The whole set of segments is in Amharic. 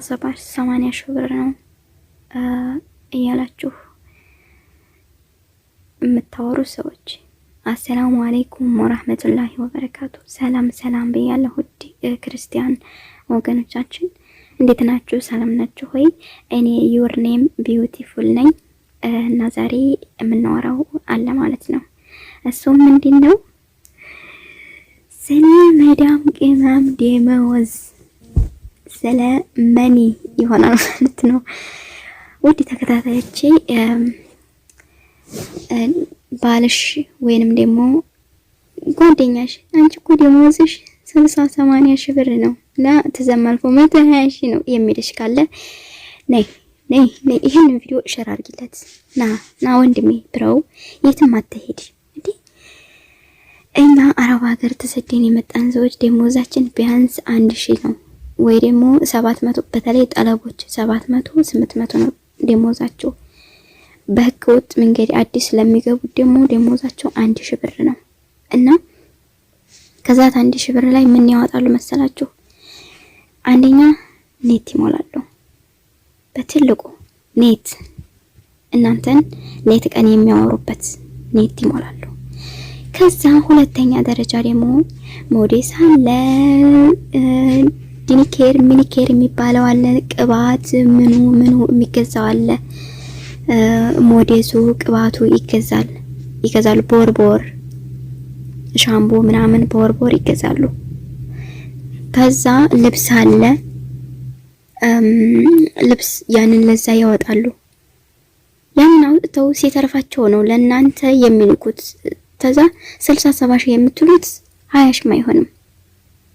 70 80 ሺህ ብር ነው እያላችሁ የምታወሩ ሰዎች፣ አሰላሙ አለይኩም ወራህመቱላሂ ወበረካቱ። ሰላም ሰላም ብያለሁ ውድ ክርስቲያን ወገኖቻችን፣ እንዴት ናችሁ? ሰላም ናችሁ ወይ? እኔ your name beautiful ነኝ እና ዛሬ የምናወራው አለ ማለት ነው። እሱም ምንድን ነው? ስለ መዳም ቅመም ደመወዝ፣ ስለ money ይሆናል ማለት ነው። ውድ ተከታታዮቼ፣ ባልሽ ወይንም ደግሞ ጓደኛሽ አንቺ እኮ ደመወዝሽ 60 80 ሺህ ብር ነው እና ተዘም አልፎ 120 ሺህ ነው የሚልሽ ካለ ነይ ነይ ነይ፣ ይሄንን ቪዲዮ share አድርጊለት። ና ና ወንድሜ bro፣ የትም አትሄድ እንዴ። እኛ አረብ ሀገር ተሰደን የመጣን ሰዎች ደሞዛችን ቢያንስ 1000 ነው ወይ ደግሞ 700፣ በተለይ ጠለቦች 700 800 ነው ደሞዛቸው። በህገ ወጥ መንገድ አዲስ ለሚገቡት ደግሞ ደሞዛቸው 1000 ብር ነው እና ከዛ 1000 ብር ላይ ምን ያወጣሉ መሰላችሁ? አንደኛ ኔት ይሞላሉ። በትልቁ ኔት፣ እናንተን ሌት ቀን የሚያወሩበት ኔት ይሞላሉ። ከዛ ሁለተኛ ደረጃ ደግሞ ሞዴስ አለ፣ ዲኒኬር ሚኒኬር የሚባለው አለ፣ ቅባት ምኑ ምኑ የሚገዛው አለ። ሞዴሱ ቅባቱ ይገዛል ይገዛሉ። ቦር ቦር ሻምቦ ምናምን ቦር ቦር ይገዛሉ። ከዛ ልብስ አለ፣ ልብስ ያንን ለዛ ያወጣሉ። ያንን አውጥተው ሲተርፋቸው ነው ለእናንተ የሚልኩት። ከዛ 60 70 ሺህ የምትሉት 20 ሺህም አይሆንም።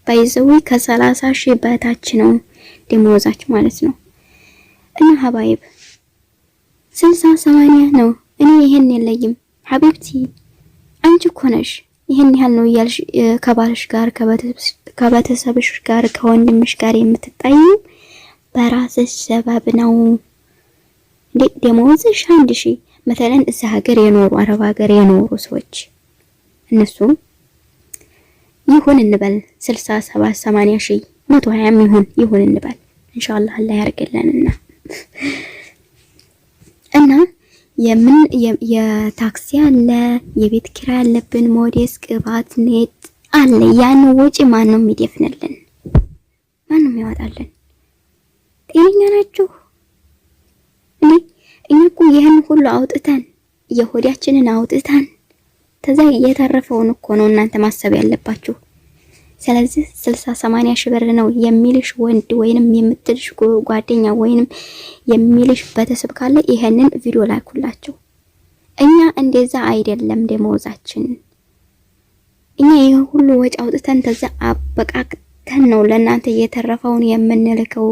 By the way ከ30 ሺህ በታች ነው ደሞዛችሁ ማለት ነው። እና ሀባይብ 60 80 ነው። እኔ ይሄን የለይም ሀቢብቲ፣ አንቺ እኮ ነሽ ይሄን ያህል ነው እያልሽ ከባልሽ ጋር፣ ከቤተሰብሽ ጋር፣ ከወንድምሽ ጋር የምትጣዩ በራስሽ ሰበብ ነው። እንዴ ደሞዝሽ 1000 መተለን እዛ ሀገር የኖሩ፣ አረብ ሀገር የኖሩ ሰዎች እነሱ ይሁን እንበል 60 70 80 ሺህ፣ 120 ይሁን ይሁን እንበል፣ ኢንሻአላህ አላህ ያርግልንና እና የምን የታክሲ አለ፣ የቤት ኪራይ አለብን፣ ሞዴስ፣ ቅባት፣ ኔት አለ። ያን ወጪ ማን ነው የሚደፍንልን? ማን ነው የሚያወጣልን? ጤነኛ ናችሁ እንዴ? እኛ እኮ ይህን ሁሉ አውጥተን፣ የሆዳችንን አውጥተን ከዛ የተረፈውን እኮ ነው እናንተ ማሰብ ያለባችሁ። ስለዚህ 60 80 ሺህ ብር ነው የሚልሽ ወንድ ወይንም የምትልሽ ጓደኛ ወይንም የሚልሽ ቤተሰብ ካለ ይሄንን ቪዲዮ ላኩላቸው። እኛ እንደዛ አይደለም ደመወዛችን። እኛ ይሄ ሁሉ ወጪ አውጥተን ተዛ አበቃቅተን ነው ለእናንተ የተረፈውን የምንልከው።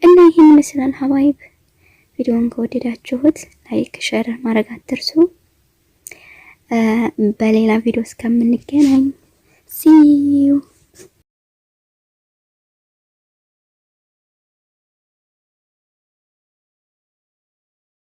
እና ይህን ይመስላል ሀባይብ። ቪዲዮን ከወደዳችሁት like፣ share ማድረግ አትርሱ። በሌላ ቪዲዮ እስከምንገናኝ see you.